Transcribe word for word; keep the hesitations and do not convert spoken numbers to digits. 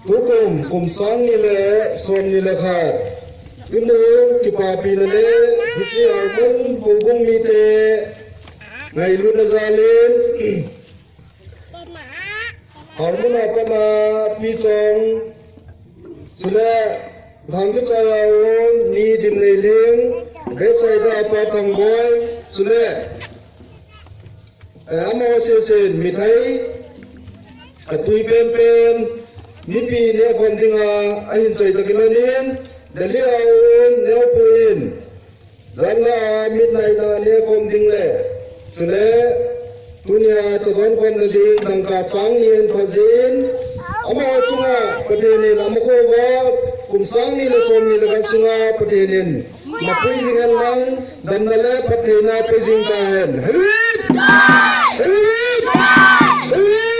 Tukum, kum sang ni le som ni le khat, imu kipapina le hiche Harmon houbung mite ngailutna jal in, Harmon a pat a Pi Chong, chule Lhangkichai a um Ni Dimneilhing, Bethsaida a Pa Thangboi, chule, eh, amaho sesen mithai atui penpen, mipi nekhom dinga ahin choi tah kilan in, Delhi a um Neopu in, Janlhah a midnight a nekhom ding le, chule tunia cha donkhomna ding dangka sang ni ahin thot jin, amaho chunga Pathen in amakho uva, kum sang ni le som ni le khat sunga Pathen in mapui jing hen lang, damna le phattheina pe jing tahen. Hallelujah! Hallelujah! Hallelujah!